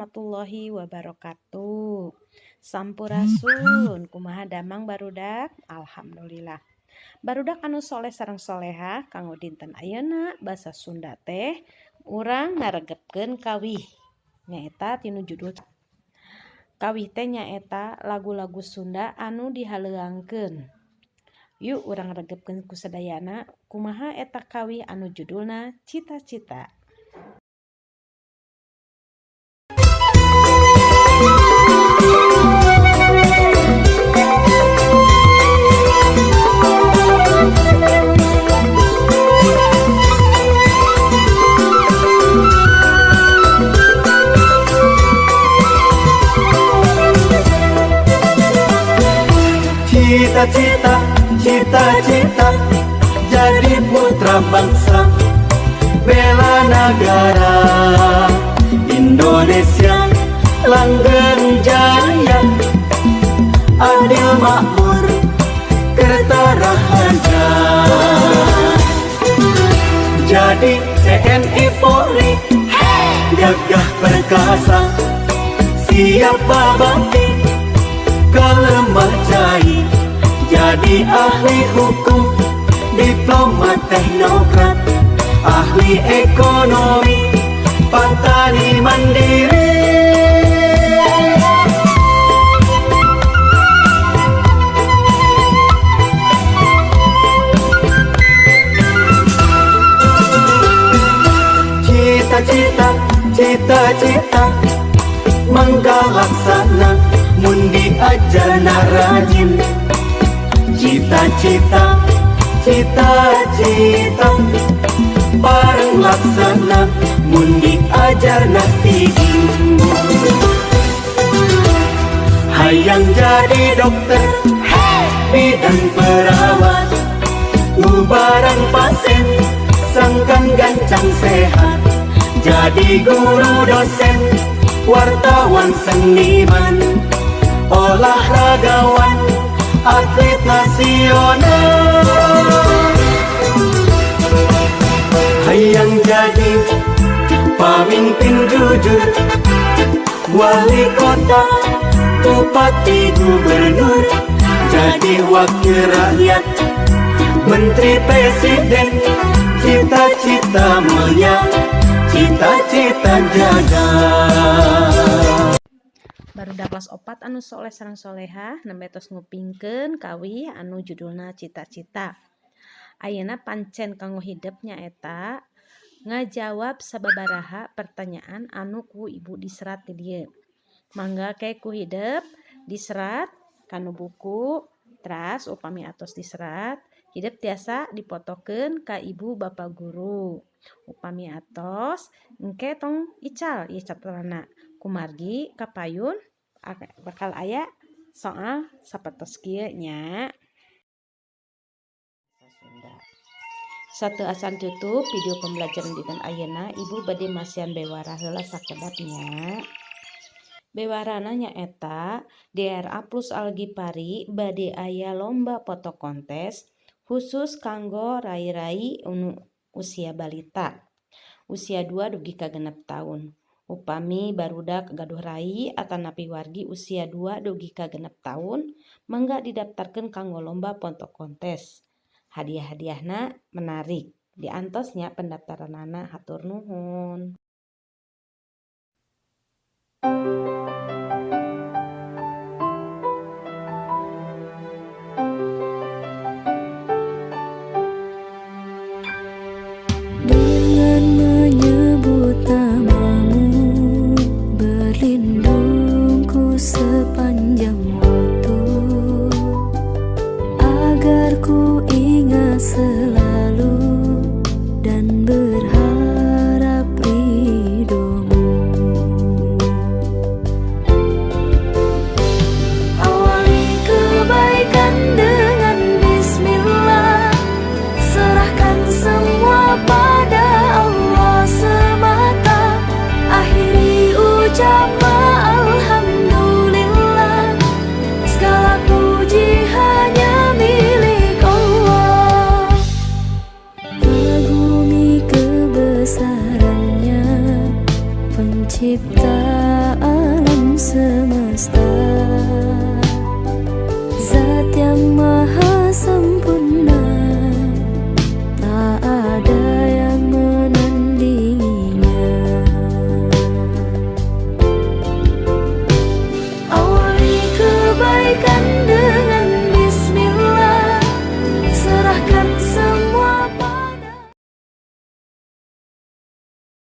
warahmatullahi wabarakatuh. Sampurasun, kumaha damang, barudak? Alhamdulillah. Barudak anu soleh sareng soleha, kanggo dinten ayeuna basa Sunda teh urang ngaregepkeun kawih, nyaeta tinu judul kawih teh nyaeta lagu-lagu Sunda anu dihaleuangkeun. Yuk, urang regepkeun ku sadayana kumaha eta kawih anu judulna Cita-Cita. Cita-cita, cita-cita, jadi putra bangsa, bela negara Indonesia, langgeng jaya, adil makmur, kerta raharja. Jadi TNI Polri, gagah perkasa, siap babakti ka lemah cai. Jadi ahli hukum, diplomat teknokrat, ahli ekonomi, petani mandiri. Cita-cita, cita-cita, mangga laksana, mun diajarna rajin. Cita-cita, cita-cita, bareng laksana, mun diajarna tigin. Hayang jadi dokter, bidan, perawat, ngubaran pasien sangkan gancang sehat. Jadi guru, dosen, wartawan, seniman, olahragawan, atlet nasional. Hayang jadi pamimpin jujur, wali kota, bupati, gubernur, jadi wakil rakyat, menteri, presiden. Cita-cita mulia, cita-cita jaga. Barudak kelas 4 anu soleh sareng soleha, nembe tos ngupingkeun kawih anu judulna Cita-Cita. Ayeuna pancen kanggo hidep nyaeta ngajawab sababaraha pertanyaan anu ku ibu diserat di dieu. Mangga ke ku hidep diserat kanu buku. Teras upami atos diserat, hidep tiasa dipotokeun ka ibu bapak guru. Upami atos, engke tong ical ieu catatanna, kumargi kapayun bakal aya soal sapertos kieu nya. Sunda. Sateuacan tutup video pembelajaran dinten ayeuna, ibu bade masihan bewara heula sakedap nya. Bewarana nyaeta DRA Plus Al-Ghifari bade aya lomba foto kontes khusus kanggo rai-rai anu usia balita, usia 2 dugi ka 6 taun. Upami barudak gaduh rai atanapi wargi usia 2 dugi ka 6 taun, mangga didaftarkeun kanggo lomba foto kontes. Hadiah-hadiahna menarik. Diantos nya pendaftaranana, hatur nuhun. Dengan menyebut namamu, berlindungku sepanjang waktu, agar ku ingat selalu dan berharap ridhomu. Pencipta alam semesta, Zat yang maha sempurna.